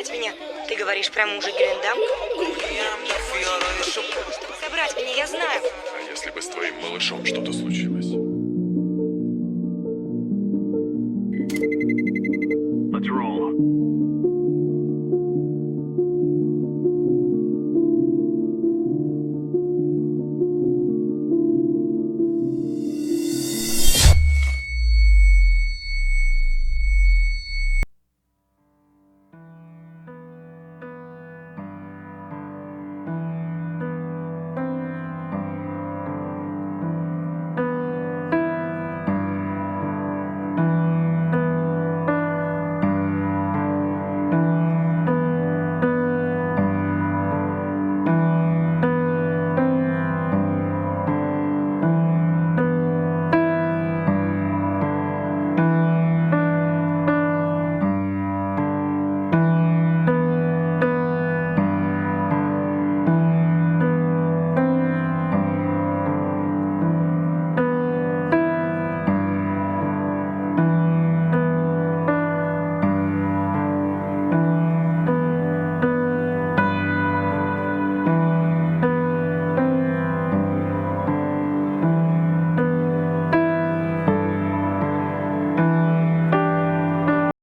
Забрать меня. Ты говоришь про мужа Гюлендам? Собрать меня, я знаю. А если бы с твоим малышом что-то случилось?